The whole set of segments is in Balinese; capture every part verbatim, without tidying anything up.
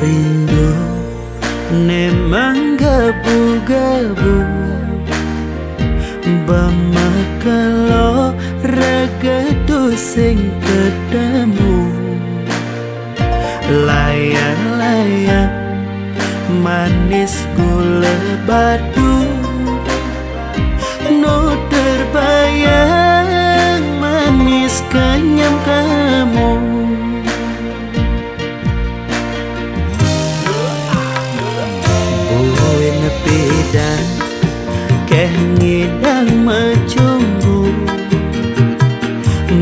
Rindu ne menggebu-gebu, bama kelo raga tu sing ketemu. Layang-layang manis gula batu, nu terbayang manis kenyam kamu. Buin pidan keh ngidang macumbu,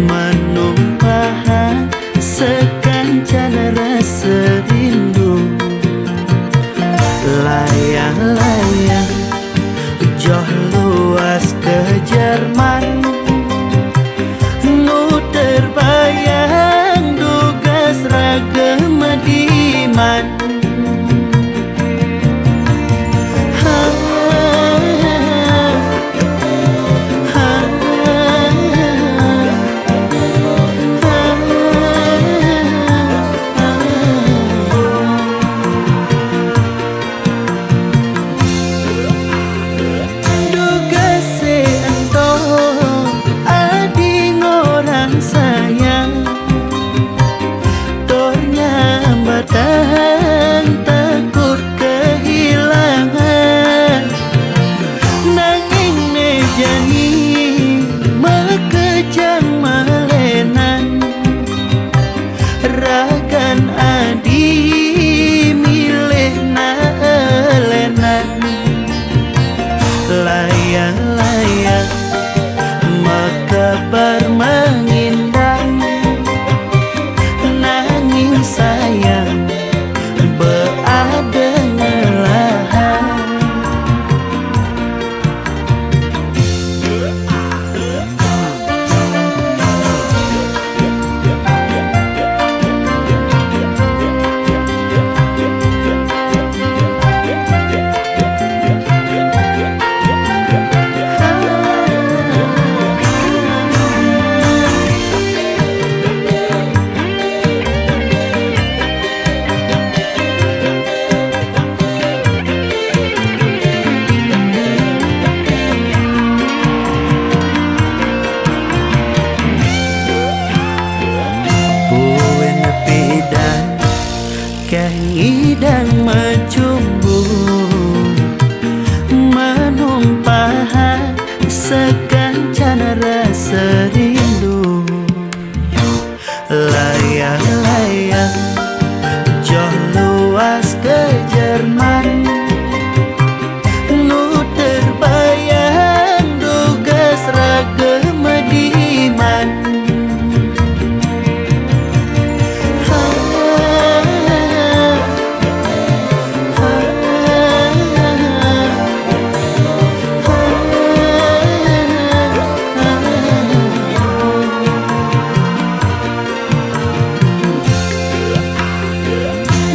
manumpahang sakancan rasa rindu. Layang-layang joh luas ke Jerman, nu terbayang dugas raga madiman. Ha, ha, ha. Dugas ento adi ngorang sayang, tornya batang takut kehilangan. Nanging ne jani makejang malenan, ragan adi milih na lenan. Layang-layang makabar mangindang, nanging sayang beada ngelahan. Buin pidan keh ngidang macumbu, manumpahang sakancan rasa rindu. Layang-layang joh luas ke Jerman, nu terbayang dugas raga madiman. Ha, ha, ha.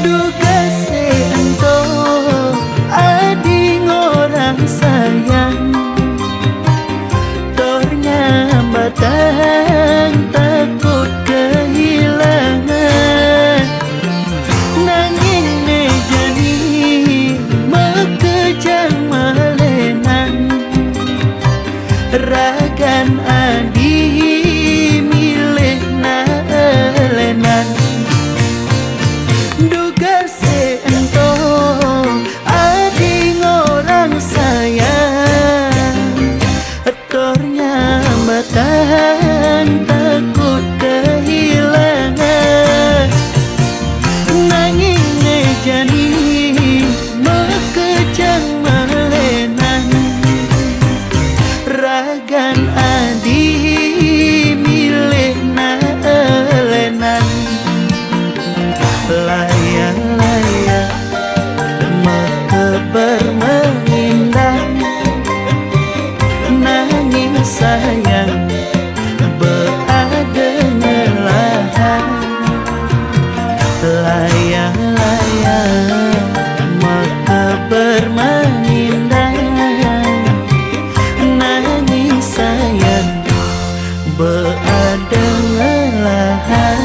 Dugas ento adi ngorang sayang, tornya batang takut kehilangan. Nanging ne jani makejang malenan, ragan adi milih na lenan. Dugas ento adi ngorang sayang, tornya batang takut kehilangan. Nanging ne jani makejang malenan, ragan adi milih na lenan. Layang-layang makabar mangindang, nanging sayang beada ngelahan. Layang-layang makabar mangindang, nanging sayang beada ngelahan.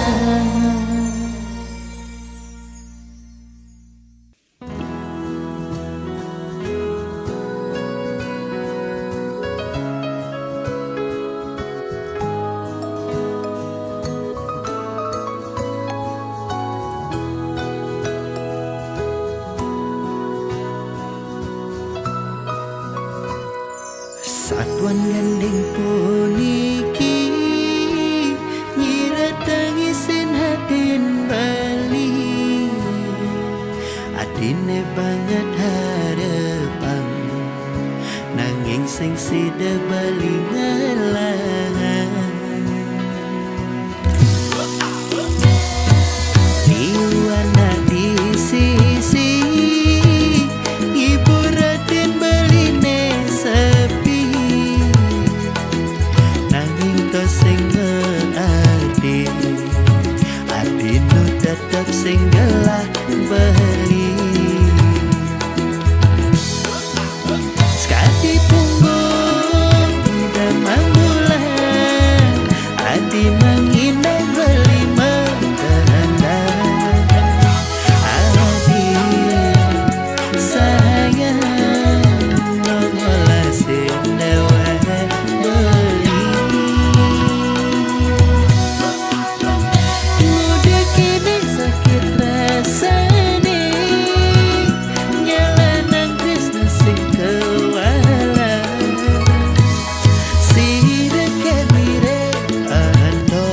sing gelah beli. Sekadi punggung ida mambulan, adi mangindang beli mengkehendak. Adi sayang nongolah sing dewek beli. Muda kini sakit rasane, nyala nang tresna sing kewala. Sira kemire anto,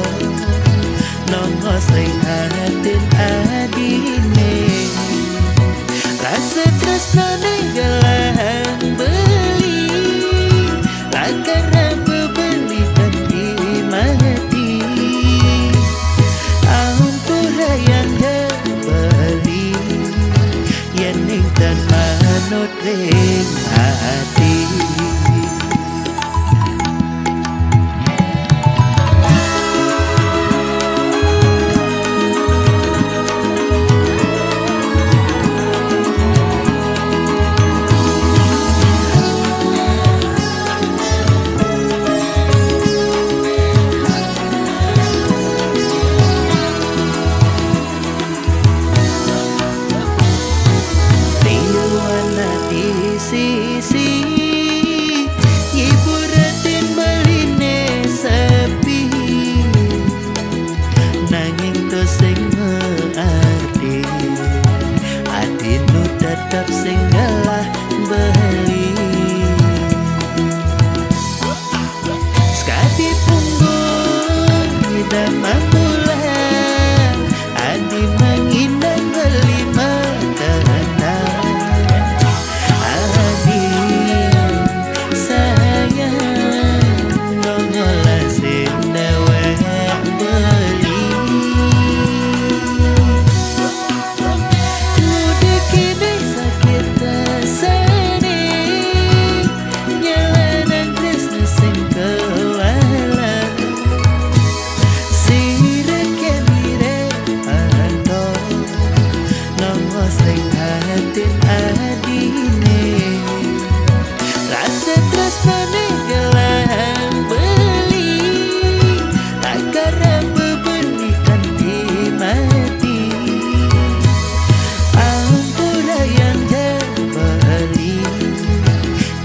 nongos ring atin adine. Rasa tresnane gelah beli, lakar bebeli kanti mati. Ampurayang ja beli, yen ning tan manut ring ati. Tiwana di sisi, ngibur atin beline sepi. Nanging to sing arti, adinu tetep sing gelah beli. Sekadi punggung ida mambulan, adi mangindang beli mengkehendak. Adi sayang nongolah sing dewek beli. Muda kini sakit rasane, nyala nang tresna sing kewala. Sira kemire anto, nongos ring atin adine. Rasa tresnane gelah beli, lakar bebeli kanti mati. Ampurayang ja beli,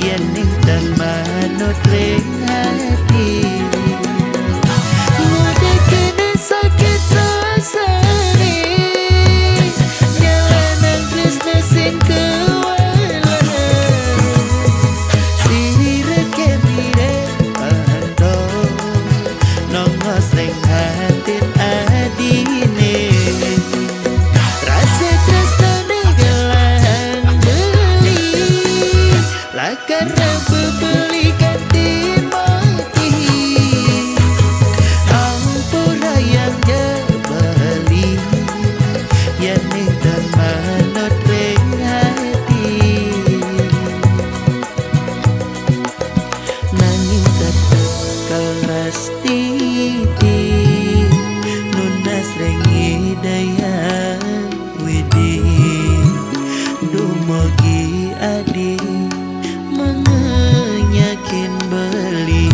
yen ning tan manut ring ati. Muda kini sakit rasane, nyala nang tresna sing kewala. Sira kemire anto, nongos ring atin adine. Rasa tresnane gelah beli, lakar bebeli kanti mati. Ampurayang ja beli, yen ning tan manut ring ati. Nanging tetep kelas titi, nunas ring Ida Hyang Widi. Dumugi adi mangenyakin beli.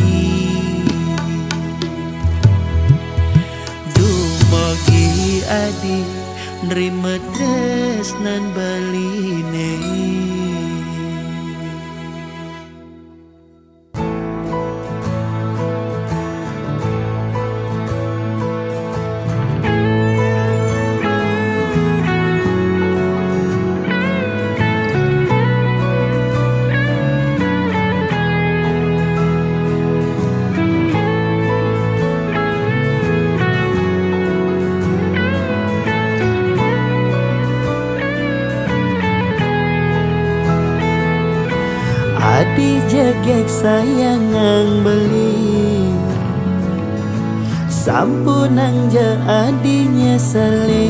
Dumugi adi nrima tresnan beline. Adi jegeg sayang nang beli, sampunang ja adi nyeseli.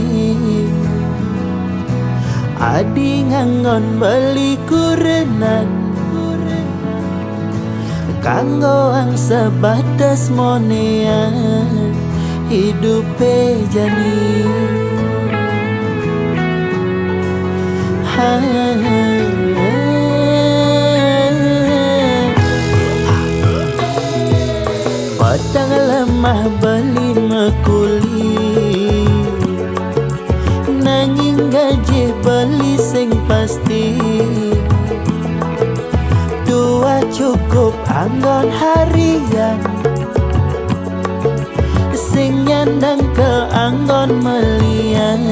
Adi nganggon beli kurenan, kanggo ang sebatas monean idupe jani. Patang lemah beli mekuli, nanging gajih beli sing pasti. Tuah cukup anggon harian, sing nyandang ke anggon melian,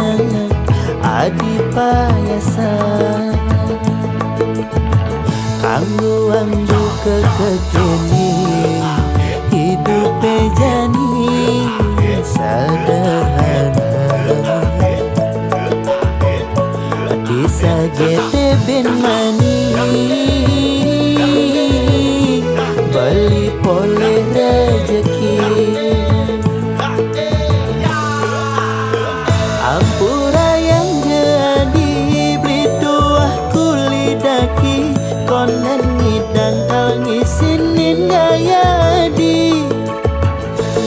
adi payasa. Kanggo anggo kekekene, idupe jani sederhana. Disagete ben mani, beli poleh rejeki. Ampura yang jadi, beli tuah kulidaki, konden ngidang kal ngisinin gaya adi.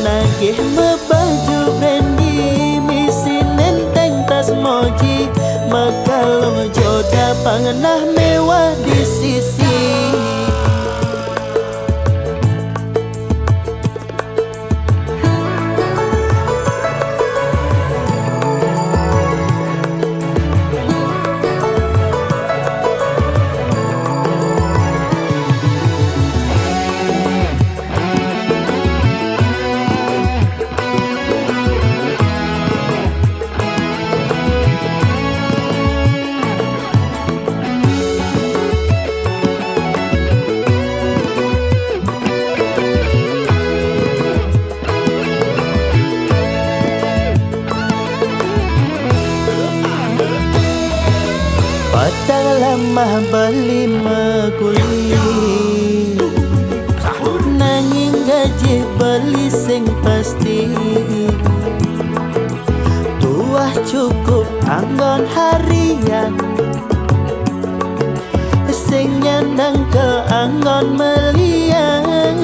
Nagih mebaju bendi, misi nenteng tas moji, makalung joda pangenah mewah di sisi. Patang lemah beli mekuli, nanging gajih beli sing pasti. Tuah cukup anggon harian, sing nyandang ke anggon melian,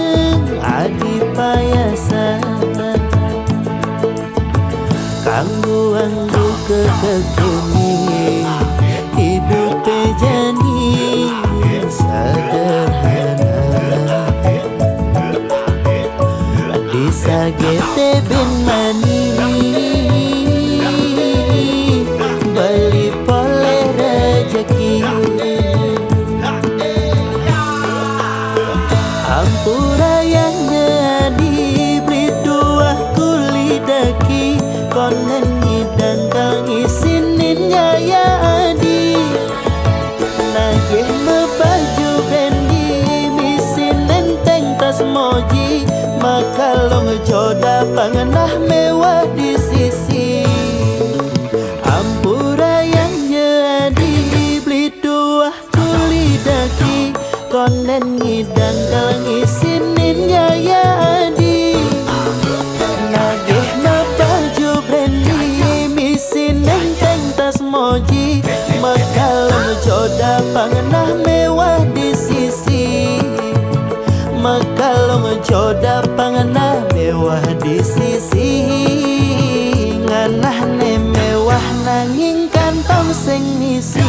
adi payasa. Kanggo anggo kekekene, idupe jani sederhana. Disagete ben mani, beli poleh rejeki. Ampura yang jadi, beli tuah kulidaki, konden ngidang kal ngisinin gaya adi. Nagih mebaju bendi, misi nenteng tas moji, makalung joda pangenah mewah di sisi. Ampura yang jadi, beli tuah kulidaki, konden ngidang kal ngisinin gaya adi. Nagih mebaju bendi, misi nenteng tas moji, makalung joda pangenah mewah di sisi. Makalung joda pangenah mewah di sisi. Nganahne mewah nanging kantong sing misi.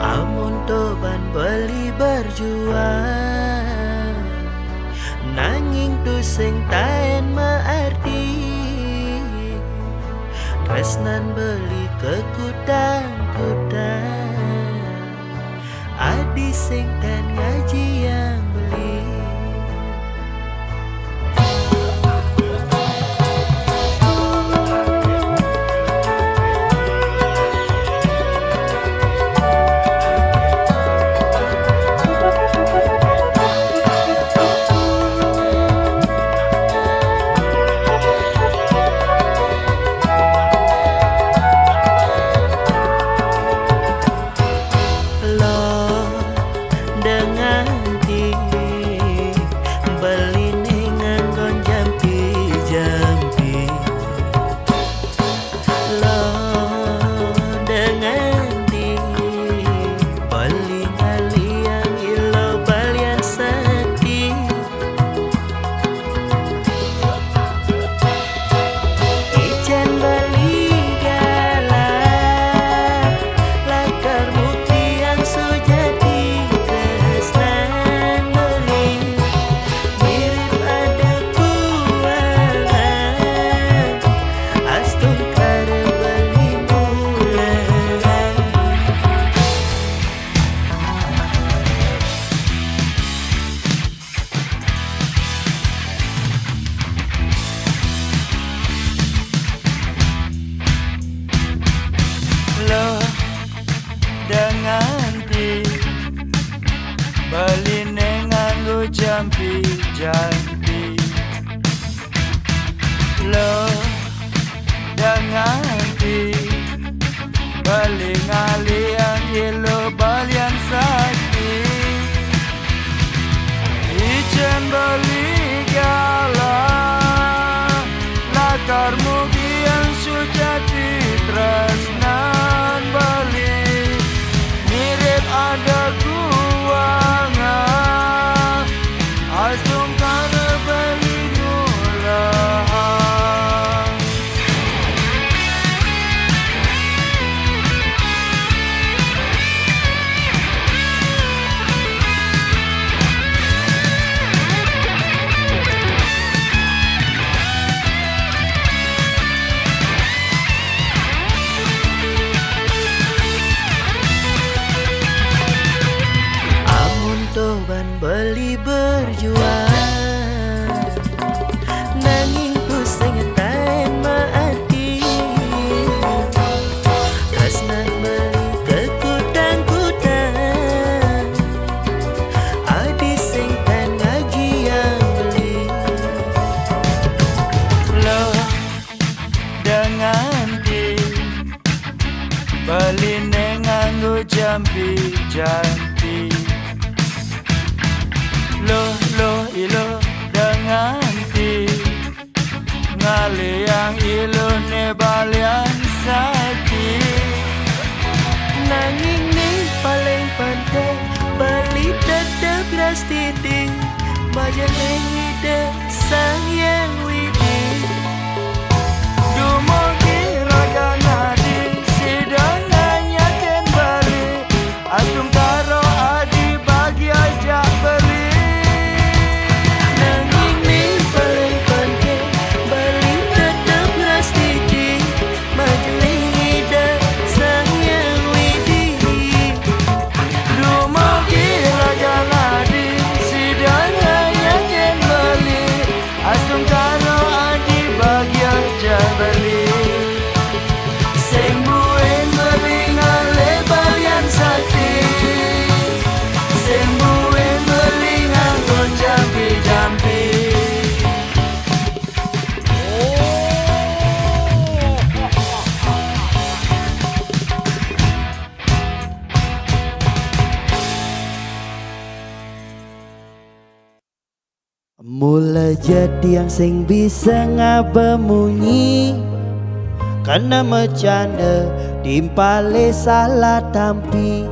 Amun toban beli berjuang, nanging tusing taen mearti. Tresnan beli kekutang-kutang, adi sing taen ngajiang beli. Lo dengan ti Nanging ku sing taén maati, tresnan beli kekutang-kutang. Adi sing taén ngajiang beli. Loh, dang nganti, beliné nganggo jampi-jampi. Loh, loh, iloh, dang nganti, ngaliang iloné balian sati. Nanging ning paling penting, beli tetep rastiti, majeling Ida Sang Hyang Widi. Dumugi raga nadi sida nganyakin beli, astungkara adi bagia jak beli. Nanging ning paling penting, beli tetep rastiti, majeling Ida Sang Hyang Widi. Dumugi raga nadi sida nganyakin beli, astungkara adi bagia jak beli. Sing buin beli ngalih balian sati, sing buin beli nganggo jampi-jampi. Mula ja tiang sing bisa ngaba munyi, kena macanda timpale salah tampi.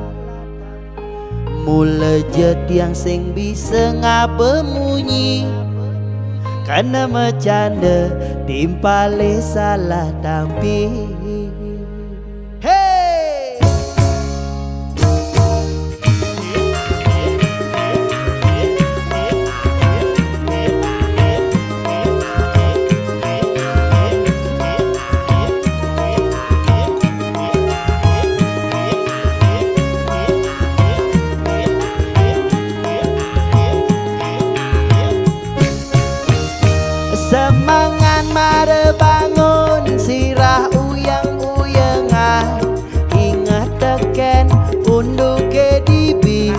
Mula ja tiang sing bisa ngaba munyi, kena macanda timpale salah tampi. Hey! Semangan mara bangun, sirah uyang-uyangan, inget teken unduke dibi.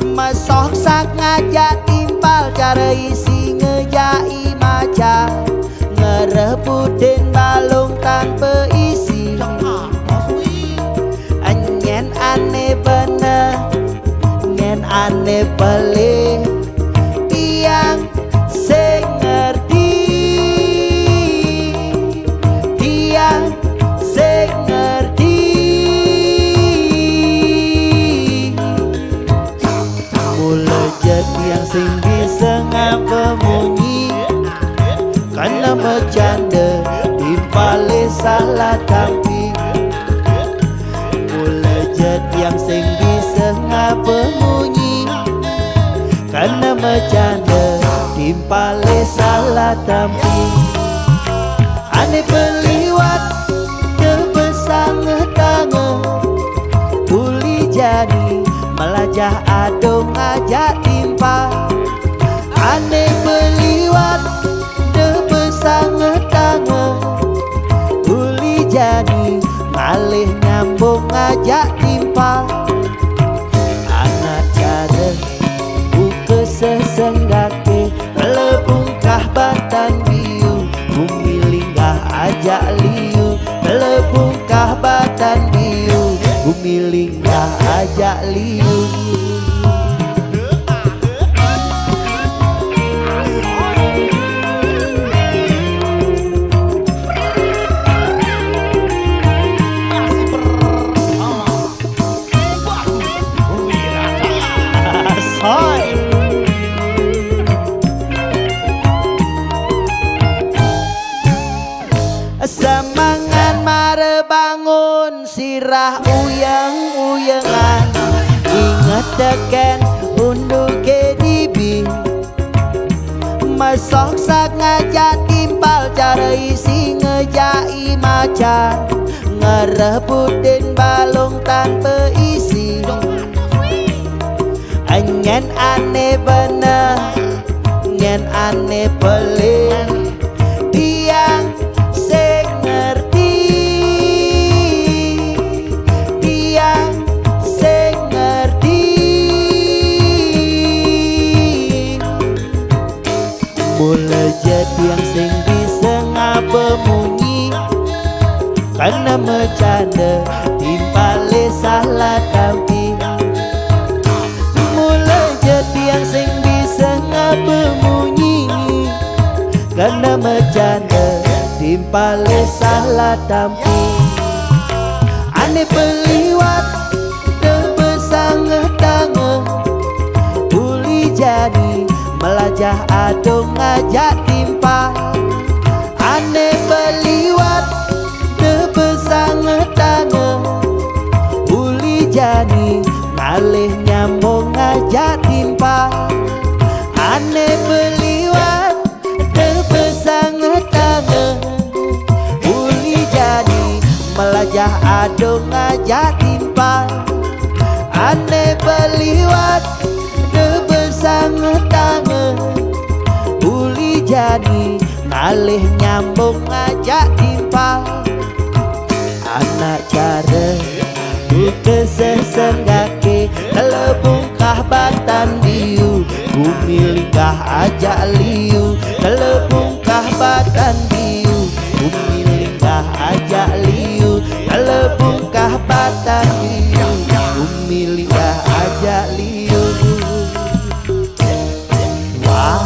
Masok sak ngajak timpal, cara isi ngejai macan, ngerebutin balung tanpa isi. Nyen ane bener, nyen ane pelih, tiang sing ngerti, tiang sing ngerti. Mula ja tiang sing bisa ngaba munyi, kena macanda timpale salah tampi. Mula ja tiang sing bisa ngaba munyi, kena macanda timpale salah tampi. Ane beliwat tebesang tanga, uli jani melajah adung ajak timpal. Ane beliwat tebesang tanga, uli jani ngalih nyambung ajak timpal. Anak cara buka sesenggake, melebungkah batan biu, bumi linggah ajak liu, melebungkah batan biu, bumi linggah ajak liu. Asoy. Semangan mara bangun, sirah uyang-uyangan, inget teken unduke dibi. Masok sak ngajak timpal, cara isi ngejai macan, ngerebutin balung tanpa isi. Enyen ane bener, Yén ané pelih, tiang sing ngerti, tiang sing ngerti. Mula ja tiang sing bisa ngaba munyi, karna macanda timpalé salah tampi. Mula ja tiang sing bisa ngaba munyi, karna macanda timpalé salah tampi. Ané beliwat da besanga tanga, uli jani melajah adung ngajak timpal. Ané beliwat da besanga tanga, uli jani ngalih nyambung ngajak timpal. Ané beliwat da besanga tanga, uli jani melajah adung ngajak timpal. Ané beliwat da besanga tanga, uli jani ngalih nyambung ngajak timpal. Anak cara, buta sesenggaké, telebungkah batan liu, gumi linggah ajak liu, telebungkah batan liu, gumi linggah ajak liu, telebungkah batan liu, gumi linggah ajak liu. Wah.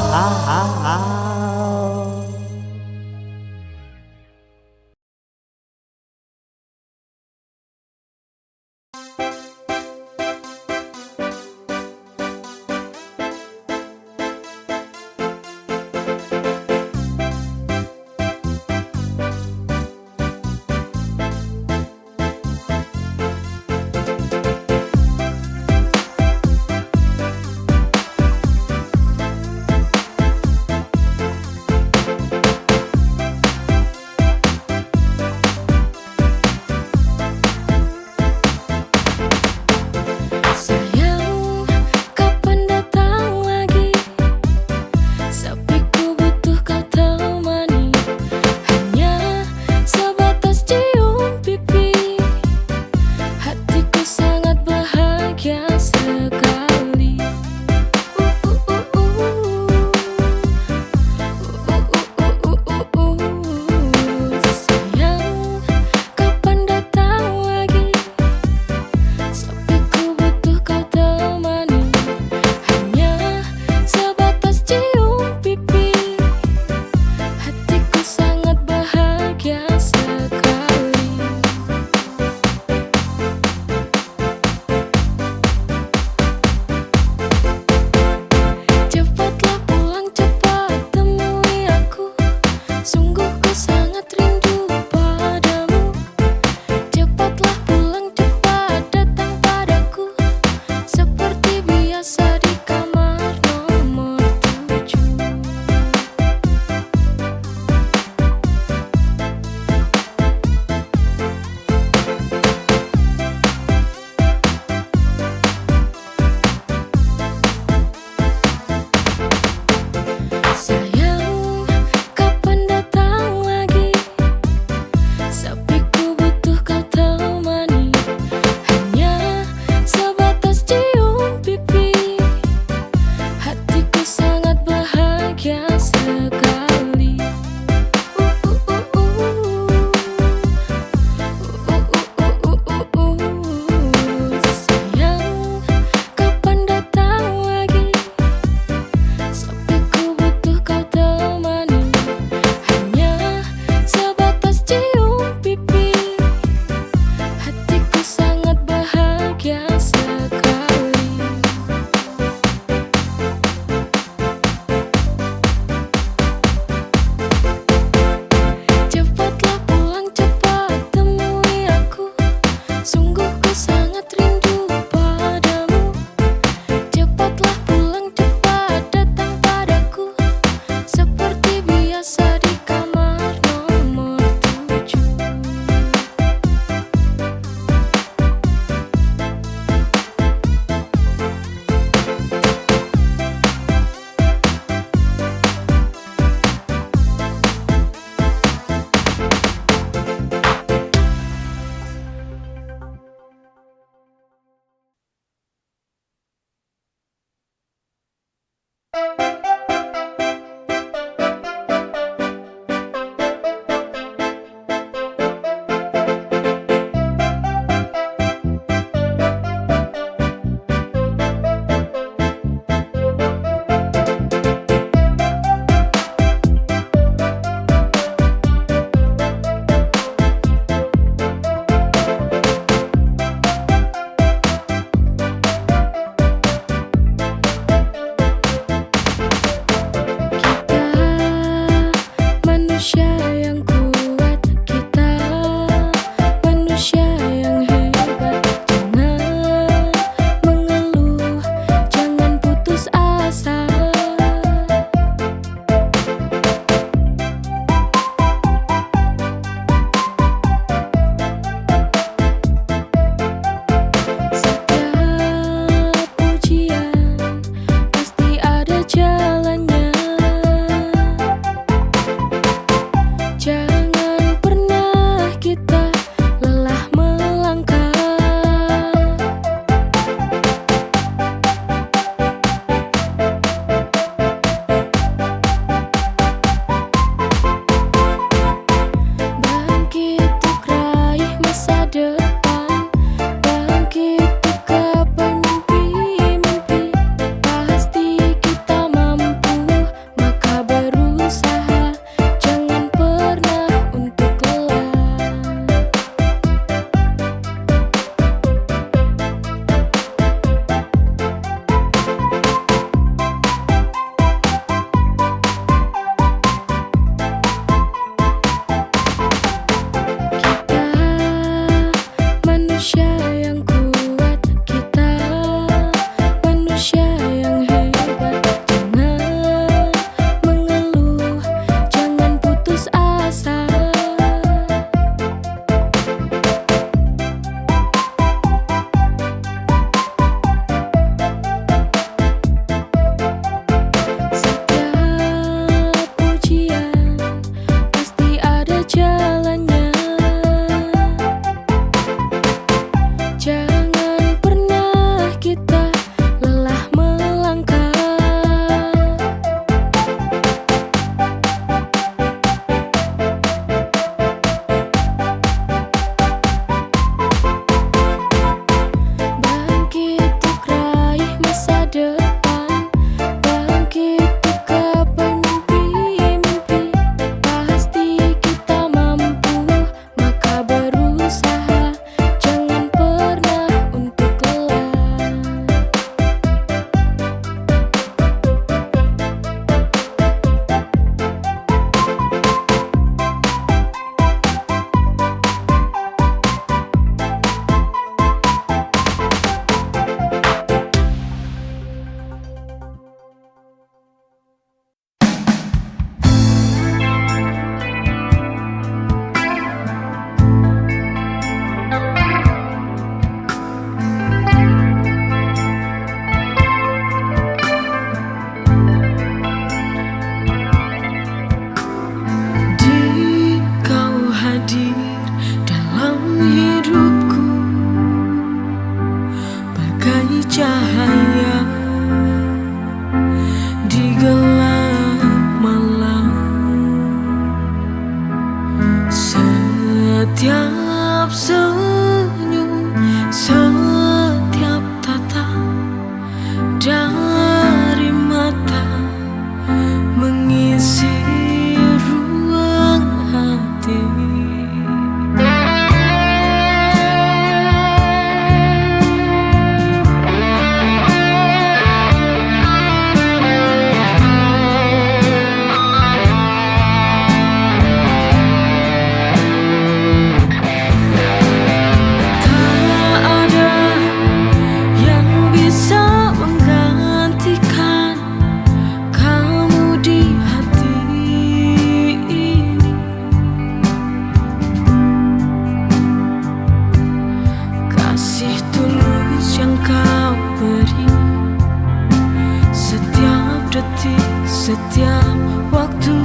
Waktu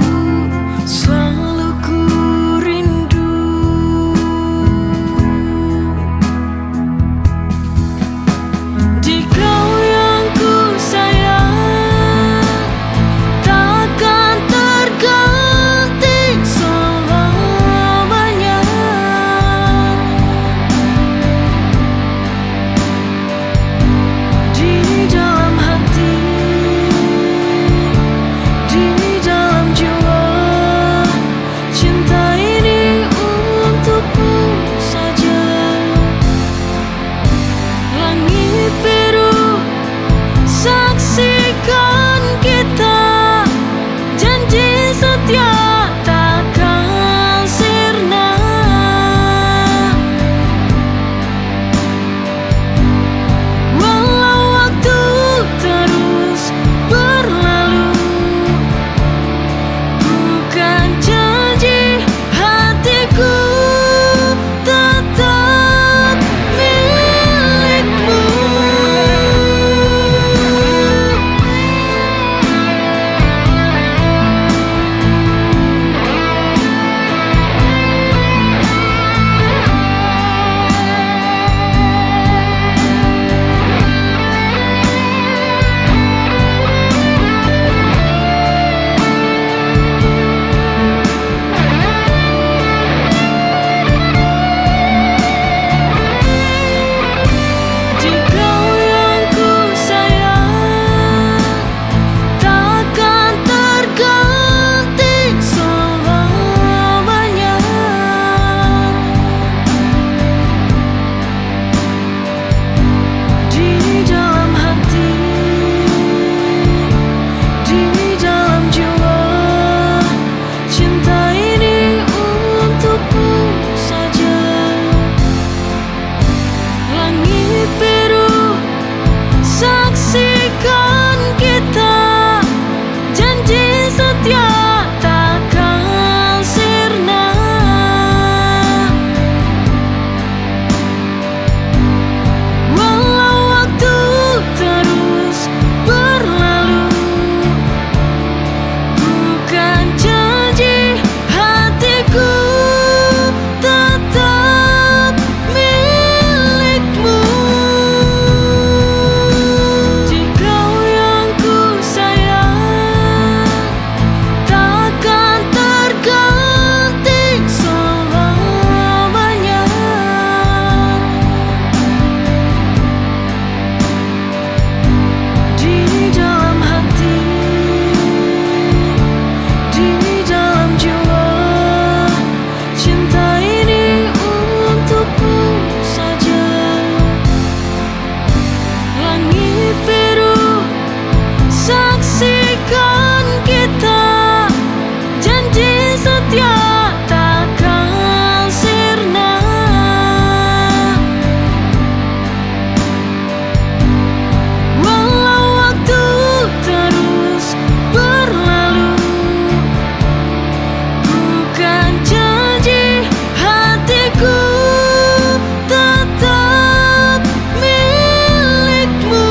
selalu ku rindu. Di kau yang ku sayang, takkan terganti selamanya. Di dalam hati, di dalam jiwa, cinta ini untukmu saja. Langit biru, saksikan kita, janji setia takkan sirna. Walau waktu terus berlalu, bukan janji, hatiku tetap milikmu. Di kau yang ku sayang, takkan terganti selamanya. Di dalam hati, di dalam jiwa, cinta ini untukmu saja. Langit biru, saksikan kita, janji setia takkan sirna. Walau waktu terus berlalu, bukan janji, hatiku tetap milikmu. Di kau yang ku sayang, takkan terganti selamanya. Di dalam hati, di dalam jiwa, cinta ini untukmu saja. Langit biru, saksikan kita, janji setia takkan sirna. Walau waktu terus berlalu, bukan janji, hatiku tetap milikmu.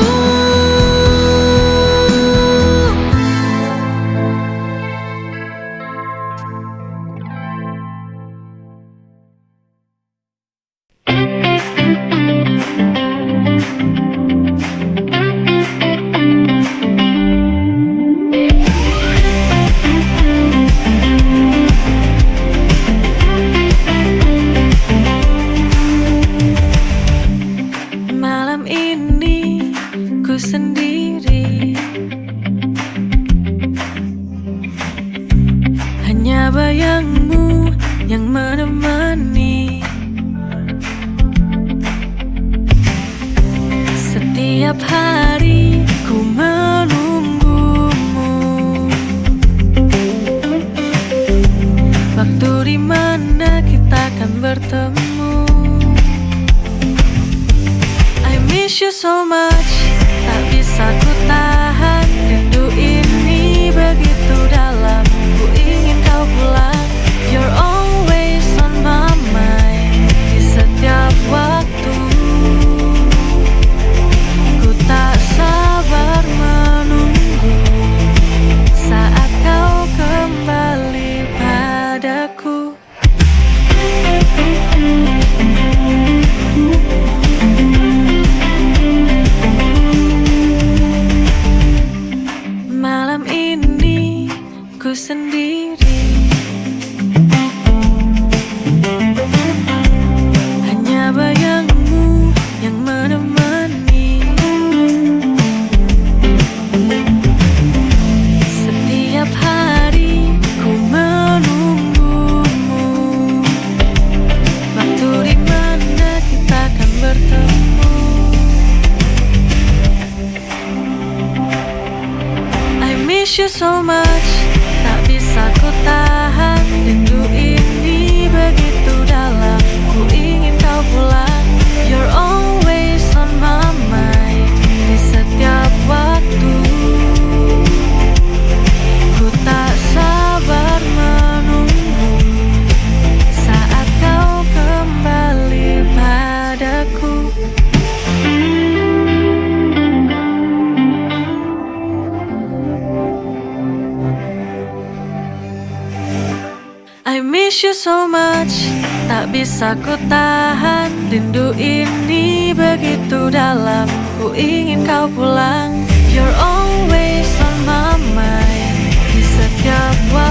Malam ini ku sendiri, hanya bayangmu yang menemani. Setiap hari ku menunggumu, waktu di mana kita akan bertemu. I miss you so much, tak bisa ku tahan. Rindu ini begitu dalam, ku ingin kau pulang. You're always on my mind, di setiap waktu. Ku tak sabar sendiri. Hanya bayangmu yang menemani. Setiap hari ku menunggumu. Waktu di mana kita akan bertemu. I miss you so much. Tak bisa ku tahan. Rindu ini begitu dalam. Ku ingin kau pulang. You're always on my mind. Di setiap waktu ku tak sabar menunggu saat kau kembali padaku. I miss you so much. Tak bisa ku tahan. Rindu ini begitu dalam. Ku ingin kau pulang. You're always on my mind. Di setiap waktu